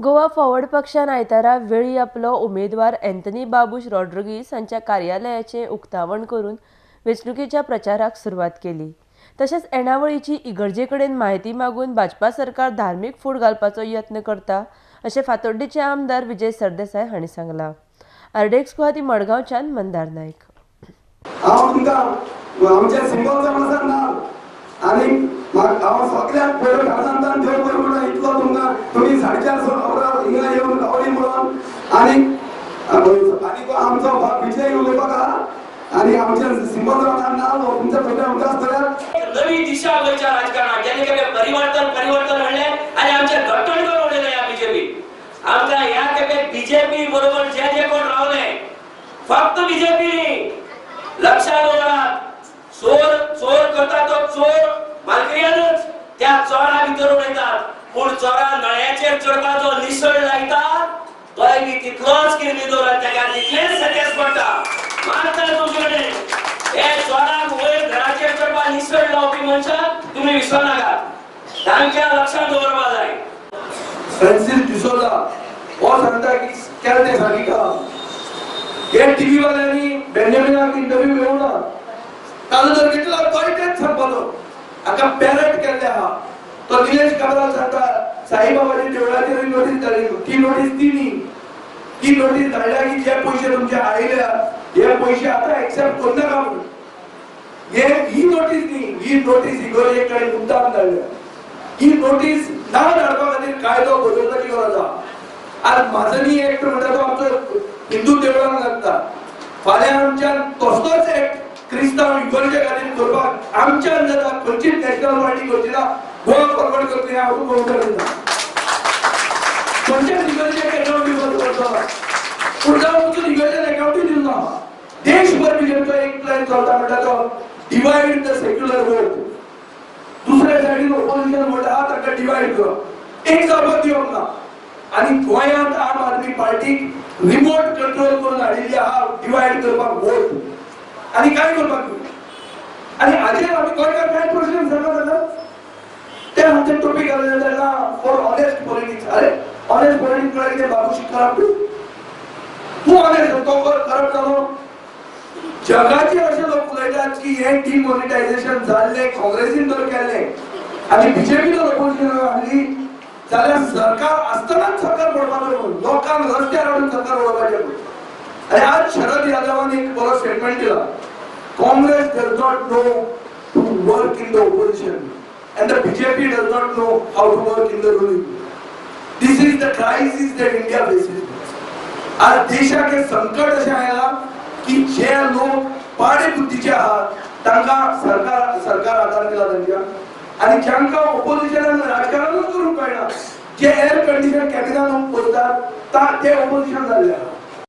Goa forward पक्षान आयतारा वेळी आपलो उमेदवार अँथनी बाबूश रॉड्रिगीस हांच्या कार्यालयाचें उक्तावण करून वेंचणुकेच्या प्रचाराक सुरवात केली. तशेंच येणावळीची इगर्जे कडेन म्हायती मागून भाजपा सरकार धार्मीक फूट घालपाचो यत्न करता अशें फातोड्डेचे आमदार विजय सरदेसाय हांणी सांगलां. आरडीएक्स गुवाहाटी मडगांवच्यान मंदार नायक. हांव तुमकां आमच्या सिंबल जावन ना आनी हांव सगळ्यांक पयलो काळजांतल्यान देव बरें म्हणून इतलो तुमकां तुमी 450 वरां हिंगा येवन रावली म्हणून. आनी आनी आमचो विजय उलोवपाक आहा आनी आमच्या सिंबल जावन ना तुमच्या पयल्या उदक आसतल्या नवी दिशा गोंयच्या राजकारणाक ज्यांनी केलें परिवर्तन परिवर्तन म्हणलें आनी आमचें घट्टण करून उडयलें ह्या बीजेपी. आमकां ह्या खेपे बीजेपी बरोबर जे जे कोण रावले फक्त बीजेपी लक्षात दवरात. चोर चोर करता तो चोर मालकऱ्यानच त्या चोरा भितर उडयतात, पूण चोरा नळ्याचेर चडपाचो निसळ लायता तोय बी तितलोच किर्मी दवरात, ताका तितलेच सतेज पडटा मारता तुमचे कडेन. हे चोराक वयर घराचेर चडपा निसळ लावपी मनशाक तुमी विसरनाकात, तांच्या लक्षात दवरपा जाय. फ्रांसीस डिसोजा हो सांगता की केलें तें सारकें काम. हे टीव्ही वाल्यांनी बेंजामिनाक इंटरव्यू घेवंक ना, ताजो जर घेतलो तोय तेच सांगपाचो. हाका पॅरट केल्ले आहा. तो निलेश काब्राल सांगता साईबाबाच्या देवळाचेर नोटीस धाडली, ती नोटीस ती न्ही, ती नोटीस धाडल्या की जे पयशे तुमचे आयल्या हे पयशे आतां एक्सेप्ट करनाका म्हणून. हे ही नोटीस न्ही, ही नोटीस इगर्जे कडेन मुद्दाम धाडल्या. ही नोटीस ना धाडपा खातीर कायदो बदलपाची गरज आहा. आज म्हाजनी एक्ट म्हणटा तो आमचो हिंदू देवळांक लागता, फाल्यां आमच्यान तसलोच एक्ट क्रिस्तांव इगर्जे खातीर करपाक आमच्यान जाता. खंयचीच नॅशनल पार्टी करची ना, गोवा फॉरवर्ड करतली हांव तुमकां उतर दिता. खंयच्याच इगर्जेक एकाउंट दिवपाचो करचो ना, पूण जावं तुमचो इगर्जेन एकाउंटूय दिवना ना. देशभर बीजेपीचो एक प्लॅन चलता म्हणटा तो डिवायड the secular vote. दुसऱ्या सायडीन ओपोजिशन वोट आहा तांकां डिवायड करप, एक जावपाक दिवप ना. आनी गोंयांत आम आदमी पार्टीक रिमोट कंट्रोल करून हाडिल्ली आहा डिवायड करपाक वोट. आनी काय करपाक आनी हाजेर आमी गोंयकार कांय प्रश्न सांगा जाल्यार ते आमचे टॉपीक घालून जाल्यार फॉर ऑनेस्ट पॉलिटिक्स. अरे ऑनेस्ट पॉलिटिक्स म्हळ्यार कितें? बाबूशी करप्ट, तूं ऑनेस्ट तो करप्ट जालो. जगाचेर अशे लोक उलयतात की हें डिमॉनिटायझेशन जाल्लें काँग्रेसीन जर केल्लें आनी बीजेपी जर ओपोजिशनान हाडली जाल्यार सरकार आसतनाच सरकार पडपाचें, लोकांक रस्त्यार हाडून सरकार उडोवपाचें. आनी आज शरद यादवान एक बरो स्टेटमेंट दिला, Congress does not know to work in the opposition and the BJP does not know how to work in the ruling. This is the crisis that India faces. आज देशाक हें संकट अशें आयलां की जे लोक पाडे बुद्धीचे आहात तांकां सरकार सरकार आदार दिला तांच्या, आनी जांकां ओपोजिशनान राजकारणूच करूंक कळना, जे एअर कंडिशन कॅबिनान बसतात ते ओपोजिशन जाल्ले आहा.